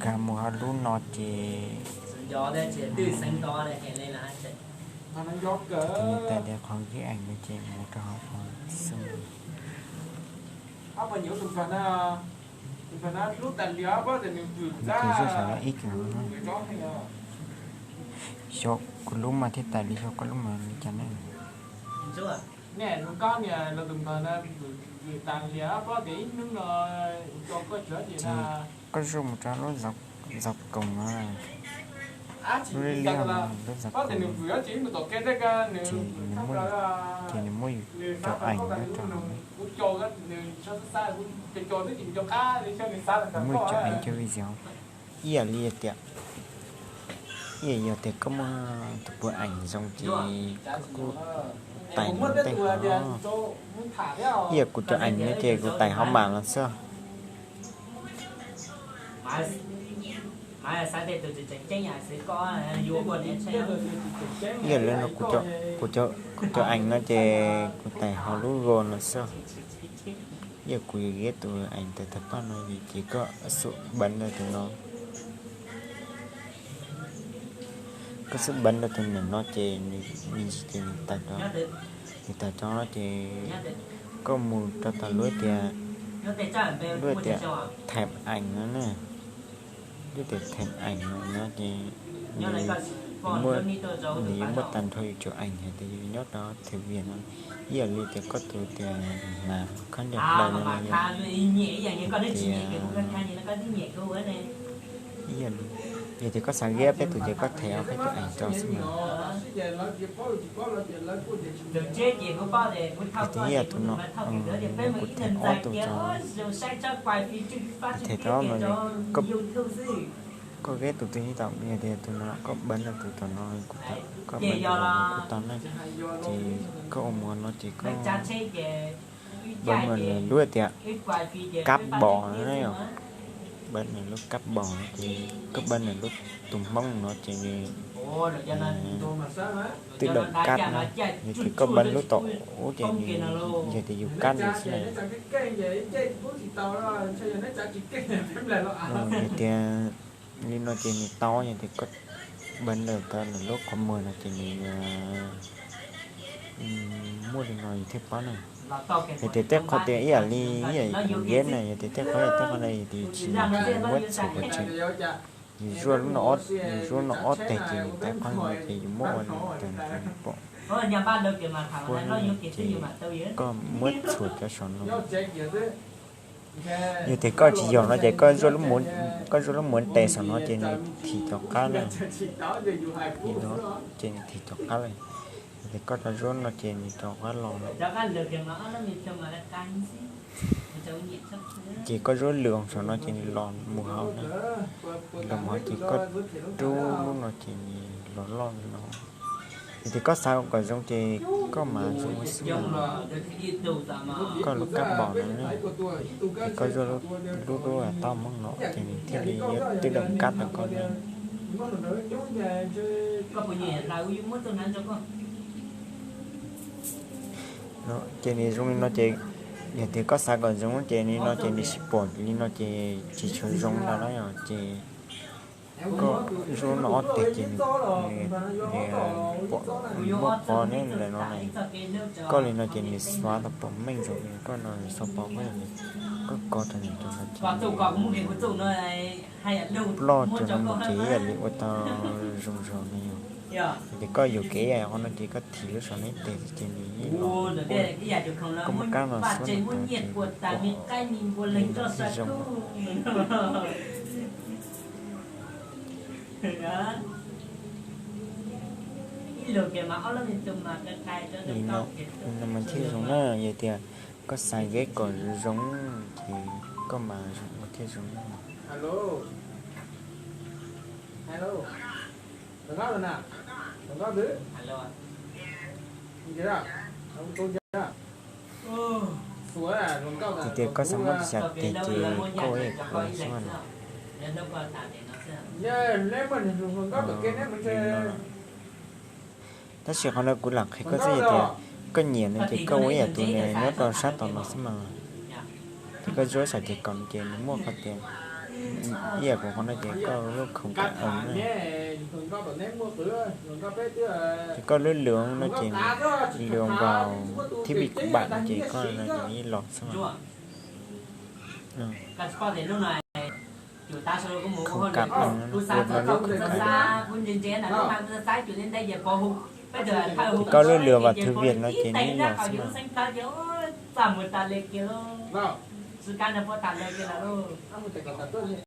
Mus hauv lub no ces, tais tias qhov zib ees no ces mus rau hauv no xwb. Tus zaj sav no ib kawg no. Xyov kuv lub mas thiaj tais li, xyov koj lub mas li cas ne. Ces koj zuaj mus rau lub zov koom no, lub liab liab no, lub zov koom no, ces nws muab, ces nws muab yus cov ees nyob rau hauv. Nws muab yus cov ees cov video, ib yam li tias, ib yam yog tias koj muaj tus puav ees zoo ces koj kuj tais nws tej hov. Ib yam kuv cov ees no ces kuv tais hov mam los xwb. Ib yam li no, kuv cov ees no ces kuv tais hauv lub Google no xwb. Ib yam kuv yuav tus ees tais tag paj no ces koj xub npaj rau tus no, koj xub npaj rau tus ntawm no ces nws, nws ntsis ces nws tais, nws tais cov no ces koj mus rau tom lub tias, lub tias them ees no na. Lub tias them ees no ces nws, nws yuav muaj tag nrho yus cov ees hais tias yus nyob rau them vias no. Ib yam li tias koj tus tias hnav khab ncaws hlaws no na yom, tias, yog tias koj xav qiab peb tus ces koj them ob peb tus ces koj them ob peb tus ees rau xwb mas. Tias tus no, kuv them ob tus rau, kuv them rau no, koj qiab tus twg tau, yog tias tus no koj npaj rau tus tom no, koj npaj rau kuv tau na, ces koj ua mus no ces koj npaj mus lub tias kab bos na yom, npaj mus lub kab bos no ces koj npaj mus lub tus Hmoob no ces nws twb dawm kab na, yog tias koj npaj lub tom ub ces nws yog tias yus kab li xwb na. Yog tias li no ces nws tau, yog tias koj npaj ntawm tau lub qhov muag no ces nws yuav muaj li no yus thiaj paub na. Yog tias tej qhov tias ib yam li, ib yam kuv ntiab na, yog tias tej qhov, tej qhov no yog tias yus tsis muab txhuam pov tseg, yus zuaj lub no, yus zuaj no ob teg ces nws tau qhov no ces yus muab ua tas nws pom. Ces koj muab txhuam cov saum no. Yog tias koj tsis yog no ces koj zuaj lub, koj zuaj lub muv tes saum no ces nws thim cov qab na. Li no ces nws thim cov qab lawm. Yog tias koj rov zuaj no ces nws rov qab los. Ces koj zuaj lwm saum no ces nws los mus hauv na. Los mus hauv ces koj rub lub no ces nws los loj li no. Yog tias koj xav kom zoo ces koj mam zoo xwb mas. Koj lub kab npaum no, ces koj zuaj lub, lub taub hmoov no ces nws thiaj li yuav twb dawm kab rau koj na. Ces nws zoo li no ces, yog tias koj xav kom zoo ces li no ces nws sib pom li no ces tsis tshua zoo ntau na yom. Ces koj zuaj no ob teg ces nws pom, nws muaj qhov neb ntawm no na. Koj li no ces nws xuav tau pom meej zoo li koj no, nws xuav pom meej, koj kov rau nws tus no ces ploj rau no mus ces ib yam li ua tau zoo zoo na yom. Ces koj yuam kev ib yam qhov no ces koj thim lub saum neb tes ces nws yeej los. Koj muab kab no xuab ntawm no ces nws pom li no thiaj zoo. Li no mas thiaj zoo na, yog tias koj xav qiab kom zoo ces koj mas ua thiaj zoo na. Yog tias koj xav muab xya tes ces koj ua ib yam kuv xwb na. Tab sis qhov no kuv lam qhia koj xwb, yog tias koj nyiam no ces koj ua ib yam tus nws nyob rau sab tom no xwb mas. Ces koj zuaj xya tes kaum no ces nws muaj qhov tias Ib yam kuv qhov no ces koj lub không cạn ống na. Ces koj lub lưỡng no ces lưỡng vào thiết bị của bạn no ces koj no ces ib los xwb mas. Không cạn ống, ua no lub không cạn ống. Ces koj lub lưỡng vào thư viện no ces neb los xwb mas.